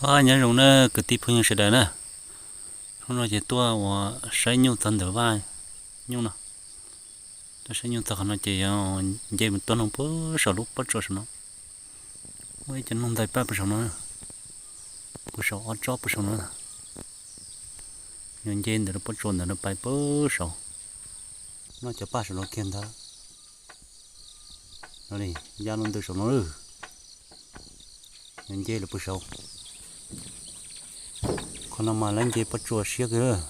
Os, nyob zoo na kwv tij phooj ywg sawv daws na. Hnub no ces tuaj ua saib nyuj txog ntawm vaj nyuj no. Tuaj saib nyuj txog qhov no ces yog nce mus tuaj noog puag saum lub pob tsuas saum no. Muaj ib cov noog ntais paj puag saum no, puag saum ob tsob puag saum no. Yog nce ntawm lub pob tsuas ntawm no pais puag saum, noj cov paj saum no kiag ntag. No, ya lub ntawm saum no lawm. Yog nce lawm puag saud. Qhov no mas lawv nce pob tsuas siab kawg.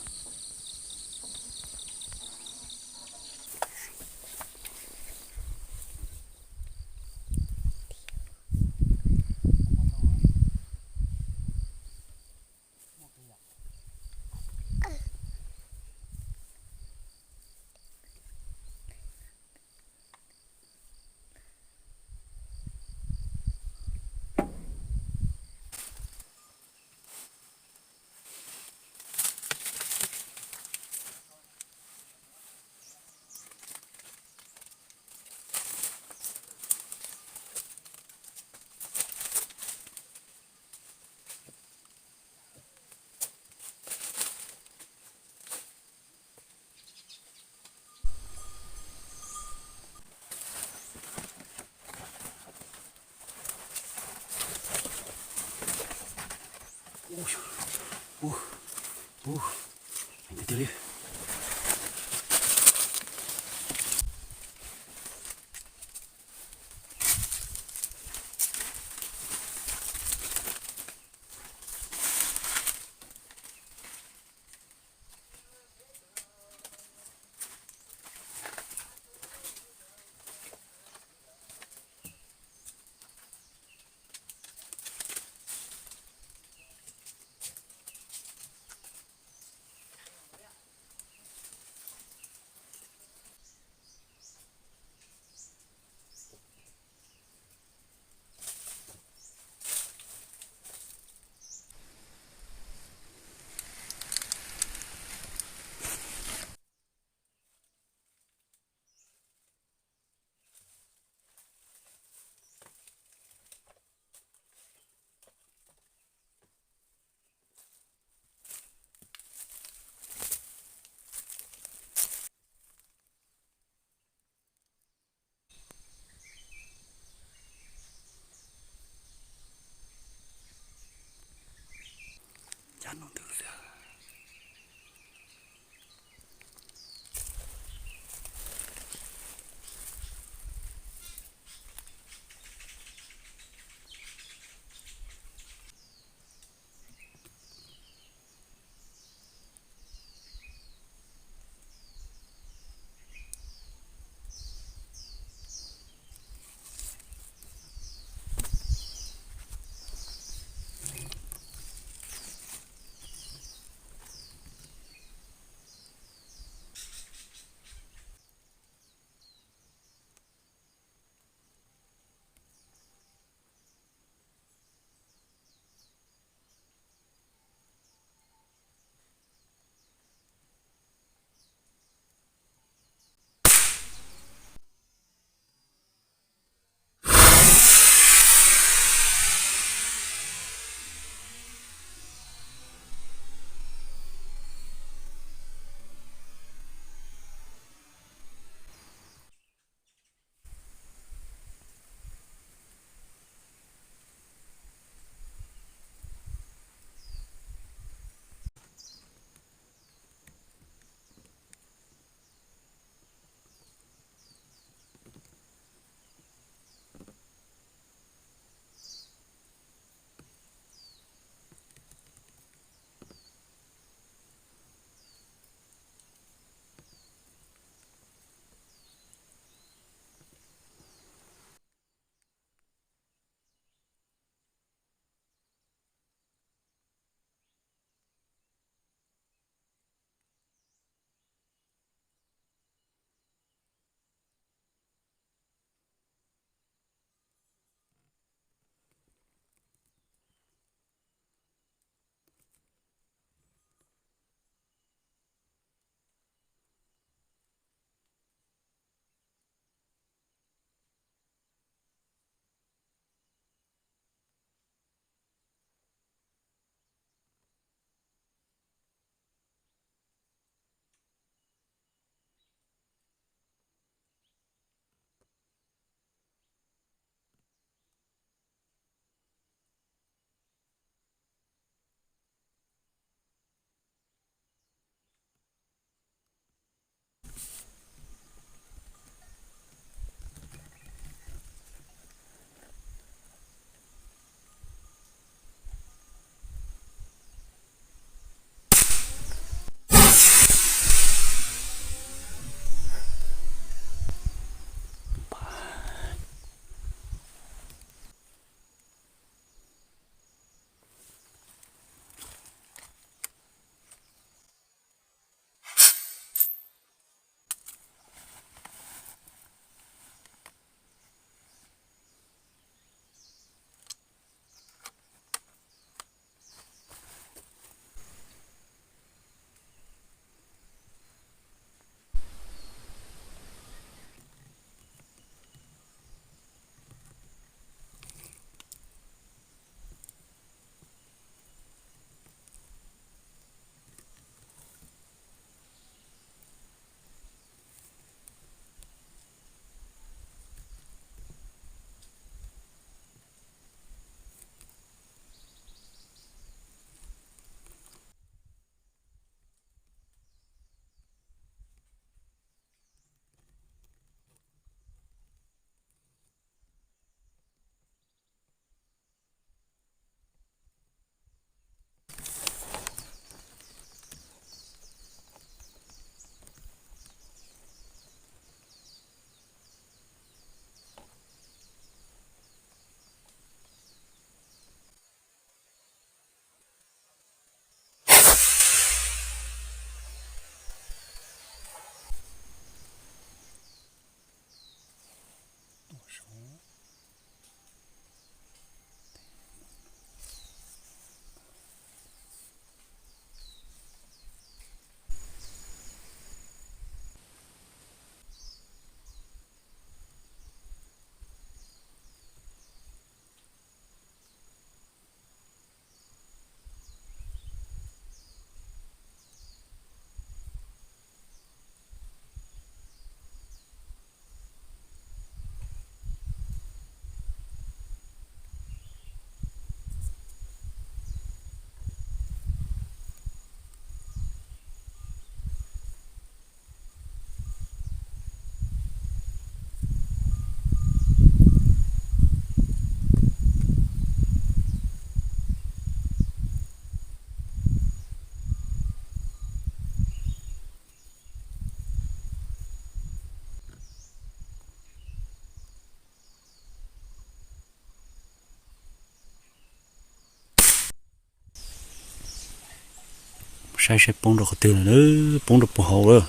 Saib saib poob rau qhov twg lawm, poob rau puag hauv lawm.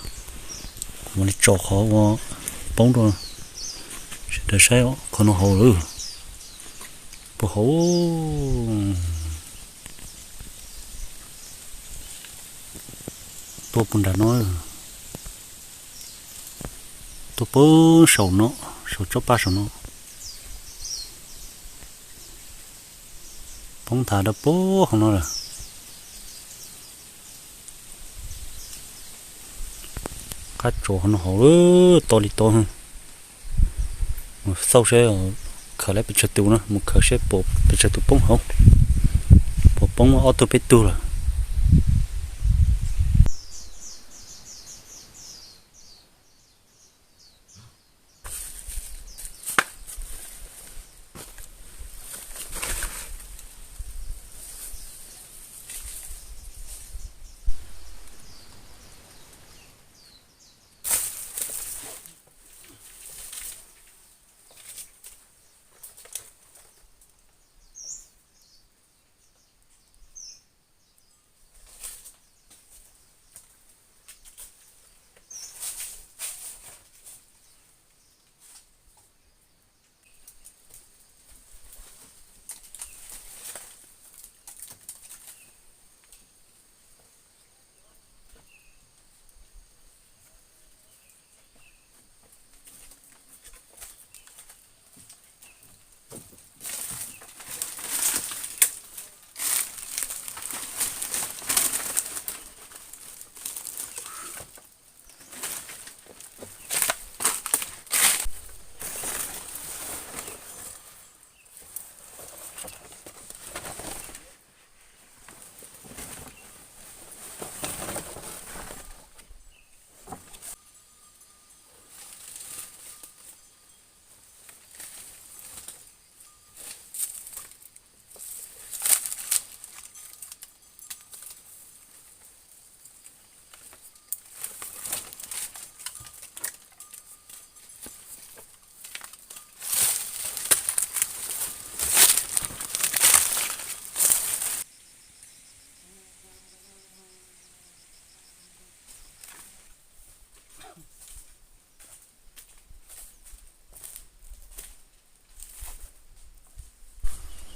Kuv mam li tso qhov uas poob rau sawv daws saib qhov no hauv lawm. Puag hauv. Tuaj puag nram no, tuaj puag saum no, saum tsob paj saum no. Poob nthav rau puag hauv no lawm. Qab tsuas hauv no hauv lawm, to li to. Mus xauj seb, khaws lawm pes tsawg tus na, mus khaws seb puas pes tsawg tus poob hauv. Puas poob ob tug peb tug lawm.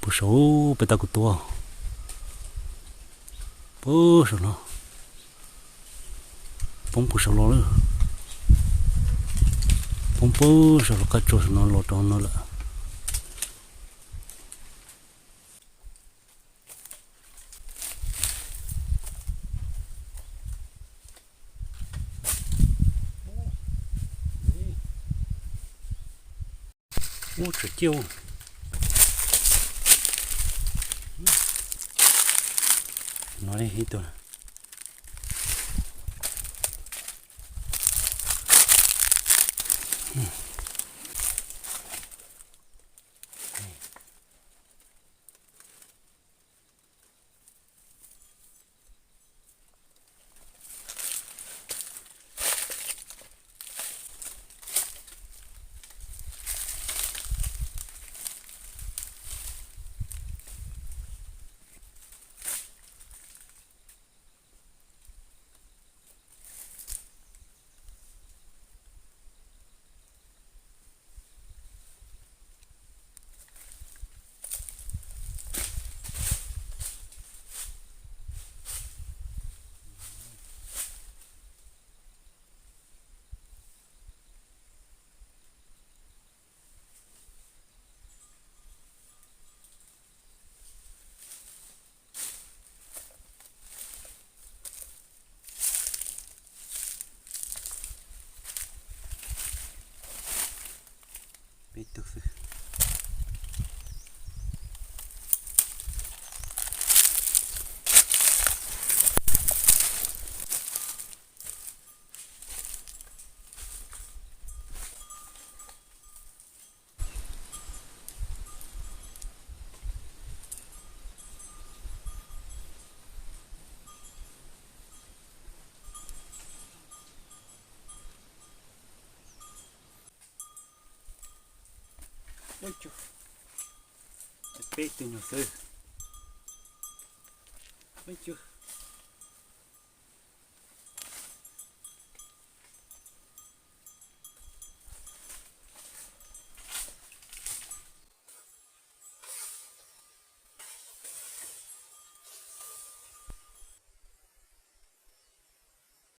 Puag saum pem tag kuv tuaj, puag saum no, poob puag saum los lawm, poob puag saum los qab tsuas saum no los rau no lawm. Ub, tseem ciaj. No ib tug. Peb tug xwb. Peb tug nyuag xwb. Peb tug.